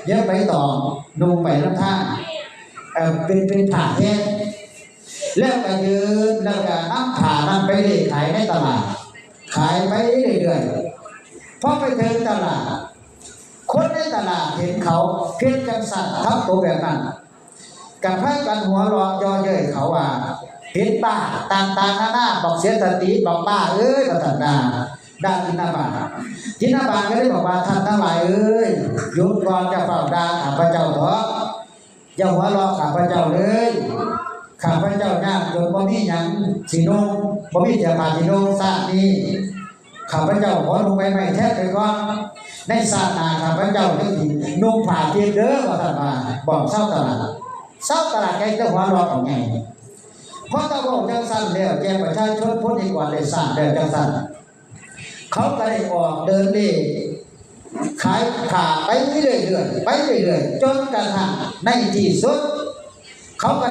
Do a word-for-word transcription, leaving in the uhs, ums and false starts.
เย็บไปต่อ นุ่งไปนำทาง เอ่อ เป็น เป็นผ้าแทน แล้วก็ยืน แล้วก็นำผ้านั้นไปเล่ขายในตลาด ขายไปเรื่อยๆ พอไปถึงตลาด คนในตลาดเห็นเขาเฮ็ดจั่งซั้น ทำตัวแบบนั้น ก็พากันหัวเราะเยาะเย้ยเขาว่า เป็นบ้า ต่างๆนานา บักเสียสติ บักบ้าเอ้ย ว่าซั่นน่า ด่าจินนาบาต จินนาบาตก็เลยบอกว่า ท่านทั้งหลายเอ้ย หยุดก่อน อย่าฟ้าวด่าข้าพเจ้าเถาะ อย่าหัวเราะข้าพเจ้าเลย ข้าพเจ้ายากจนบ่มีหยังสินุ่ง บ่มีเสื้อผ้าสินุ่ง ชาตินี้ ข้าพเจ้าขอนุ่งใบไม้แทนไปก่อน ในชาติหน้าข้าพเจ้าจั่งสินุ่งผ้าเปียกเด้อ ว่าซั่นว่า บอกชาวตลาด ชาวตลาดแกจะหัวเราะออกไง พอตะเว้าจั่งซั้นแล้ว แก่ประชาชนพ้นนิกรได้ทราบแล้วจั่งซั้น เขาก็ได้ออกเดินเล่ขายผ้าไปเรื่อยๆ ไปเรื่อยๆ จนกระทั่งในที่สุด เขาก็